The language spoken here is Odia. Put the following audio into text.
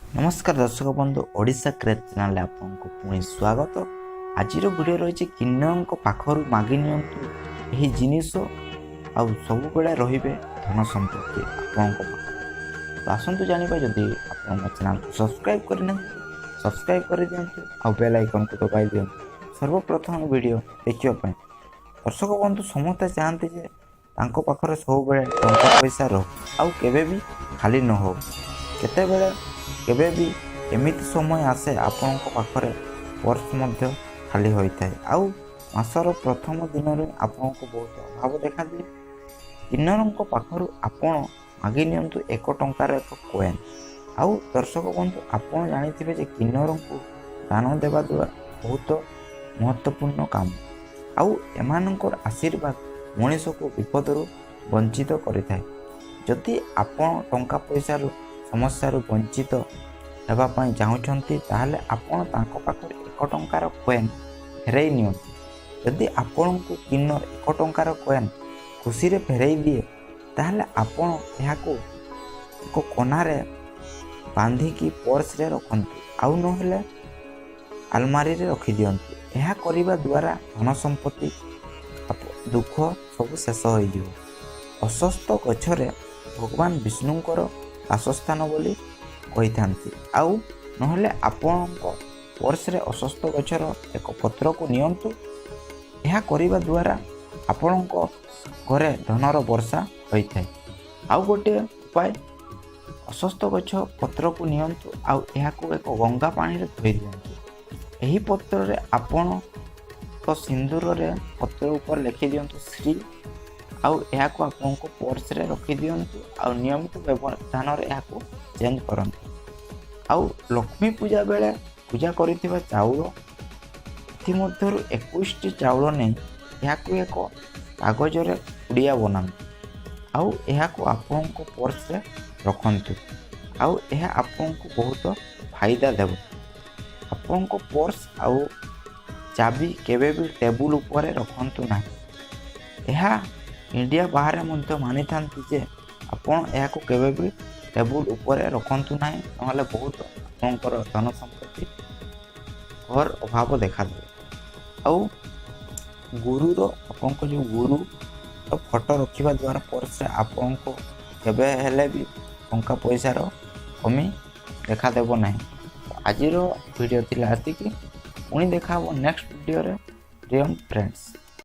ନମସ୍କାର ଦର୍ଶକ ବନ୍ଧୁ, ଓଡ଼ିଶା କ୍ରେଜ୍ ଚ୍ୟାନେଲରେ ଆପଣଙ୍କୁ ପୁଣି ସ୍ୱାଗତ। ଆଜିର ଭିଡ଼ିଓ ରହିଛି, କିନ୍ନରଙ୍କ ପାଖରୁ ମାଗି ନିଅନ୍ତୁ ଏହି ଜିନିଷ ଆଉ ସବୁବେଳେ ରହିବେ ଧନ ସମ୍ପତ୍ତି ଆପଣଙ୍କ ପାଖରେ। ତ ଆସନ୍ତୁ ଜାଣିବା। ଯଦି ଆପଣ ମୋ ଚ୍ୟାନେଲକୁ ସବସ୍କ୍ରାଇବ୍ କରିନାହାନ୍ତି, ସବସ୍କ୍ରାଇବ୍ କରିଦିଅନ୍ତୁ ଆଉ ବେଲ୍ ଆଇକନ୍କୁ ଦବାଇ ଦିଅନ୍ତୁ ସର୍ବପ୍ରଥମ ଭିଡ଼ିଓ ଦେଖିବା ପାଇଁ। ଦର୍ଶକ ବନ୍ଧୁ, ସମସ୍ତେ ଚାହାନ୍ତି ଯେ ତାଙ୍କ ପାଖରେ ସବୁବେଳେ ଟଙ୍କା ପଇସା ରହୁ ଆଉ କେବେ ବି ଖାଲି ନ ହଉ। କେତେବେଳେ କେବେ ବି ଏମିତି ସମୟ ଆସେ, ଆପଣଙ୍କ ପାଖରେ ପର୍ସ ମଧ୍ୟ ଖାଲି ହୋଇଥାଏ ଆଉ ମାସର ପ୍ରଥମ ଦିନରେ ଆପଣଙ୍କୁ ବହୁତ ଅଭାବ ଦେଖାଦିଏ। କିନ୍ନରଙ୍କ ପାଖରୁ ଆପଣ ମାଗି ନିଅନ୍ତୁ 1 ଟଙ୍କାର ଏକ କଏନ୍। ଆଉ ଦର୍ଶକ ବନ୍ଧୁ, ଆପଣ ଜାଣିଥିବେ ଯେ କିନ୍ନରଙ୍କୁ ଦାନ ଦେବା ଦ୍ୱାରା ବହୁତ ମହତ୍ତ୍ୱପୂର୍ଣ୍ଣ କାମ ଆଉ ଏମାନଙ୍କର ଆଶୀର୍ବାଦ ମଣିଷକୁ ବିପଦରୁ ବଞ୍ଚିତ କରିଥାଏ। ଯଦି ଆପଣ ଟଙ୍କା ପଇସାରୁ ସମସ୍ୟାରୁ ବଞ୍ଚିତ ହେବା ପାଇଁ ଚାହୁଁଛନ୍ତି, ତାହେଲେ ଆପଣ ତାଙ୍କ ପାଖରୁ 1 ଟଙ୍କାର କଏନ୍ ଫେରାଇ ନିଅନ୍ତୁ। ଯଦି ଆପଣଙ୍କୁ କିନ୍ନର 1 ଟଙ୍କାର କଏନ୍ ଖୁସିରେ ଫେରାଇ ଦିଏ, ତାହେଲେ ଆପଣ ଏହାକୁ ଏକ କନାରେ ବାନ୍ଧିକି ପର୍ସରେ ରଖନ୍ତୁ ଆଉ ନହେଲେ ଆଲମାରିରେ ରଖିଦିଅନ୍ତୁ। ଏହା କରିବା ଦ୍ୱାରା ଧନ ସମ୍ପତ୍ତି, ଦୁଃଖ ସବୁ ଶେଷ ହୋଇଯିବ। ଅଶ୍ୱତ୍ଥ ଗଛରେ ଭଗବାନ ବିଷ୍ଣୁଙ୍କର ବାସସ୍ଥାନ ବୋଲି କହିଥାନ୍ତି। ଆଉ ନହେଲେ ଆପଣଙ୍କ ପର୍ସରେ ଅଶ୍ୱତ୍ଥ ଗଛର ଏକ ପତ୍ରକୁ ନିଅନ୍ତୁ। ଏହା କରିବା ଦ୍ୱାରା ଆପଣଙ୍କ ଘରେ ଧନର ବର୍ଷା ହୋଇଥାଏ। ଆଉ ଗୋଟିଏ ଉପାୟ, ଅଶ୍ୱତ୍ଥ ଗଛ ପତ୍ରକୁ ନିଅନ୍ତୁ ଆଉ ଏହାକୁ ଏକ ଗଙ୍ଗା ପାଣିରେ ଧୋଇ ଦିଅନ୍ତୁ। ଏହି ପତ୍ରରେ ଆପଣଙ୍କ ସିନ୍ଦୁରରେ ପତ୍ର ଉପରେ ଲେଖିଦିଅନ୍ତୁ ଶ୍ରୀ ଆଉ ଏହାକୁ ଆପଣଙ୍କ ପର୍ସରେ ରଖିଦିଅନ୍ତୁ ଆଉ ନିୟମିତ ବ୍ୟବଧାନରେ ଏହାକୁ ଚେଞ୍ଜ କରନ୍ତୁ। ଆଉ ଲକ୍ଷ୍ମୀ ପୂଜା ବେଳେ ପୂଜା କରିଥିବା ଚାଉଳ, ଏଥିମଧ୍ୟରୁ 21ଟି ଚାଉଳ ନେଇ ଏହାକୁ ଏକ କାଗଜରେ ପୁଡ଼ିଆ ବନାନ୍ତୁ ଆଉ ଏହାକୁ ଆପଣଙ୍କ ପର୍ସରେ ରଖନ୍ତୁ ଆଉ ଏହା ଆପଣଙ୍କୁ ବହୁତ ଫାଇଦା ଦେବ। ଆପଣଙ୍କ ପର୍ସ ଆଉ ଚାବି କେବେ ବି ଟେବୁଲ ଉପରେ ରଖନ୍ତୁ ନାହିଁ। ଏହା ଇଣ୍ଡିଆ ବାହାରେ ମଧ୍ୟ ମାନିଥାନ୍ତି ଯେ ଆପଣ ଏହାକୁ କେବେ ବି ଟେବୁଲ ଉପରେ ରଖନ୍ତୁ ନାହିଁ, ନହେଲେ ବହୁତ ଆପଣଙ୍କର ଧନ ସମ୍ପତ୍ତି ଘର ଅଭାବ ଦେଖାଦେବ। ଆଉ ଗୁରୁର, ଆପଣଙ୍କ ଯେଉଁ ଗୁରୁର ଫଟୋ ରଖିବା ଦ୍ୱାରା ପର୍ସରେ ଆପଣଙ୍କୁ କେବେ ହେଲେ ବି ଟଙ୍କା ପଇସାର କମି ଦେଖାଦେବ ନାହିଁ। ଆଜିର ଭିଡ଼ିଓ ଥିଲା ଏତିକି। ପୁଣି ଦେଖା ହେବ ନେକ୍ସଟ ଭିଡ଼ିଓରେ, ପ୍ରିୟମ୍ ଫ୍ରେଣ୍ଡସ୍।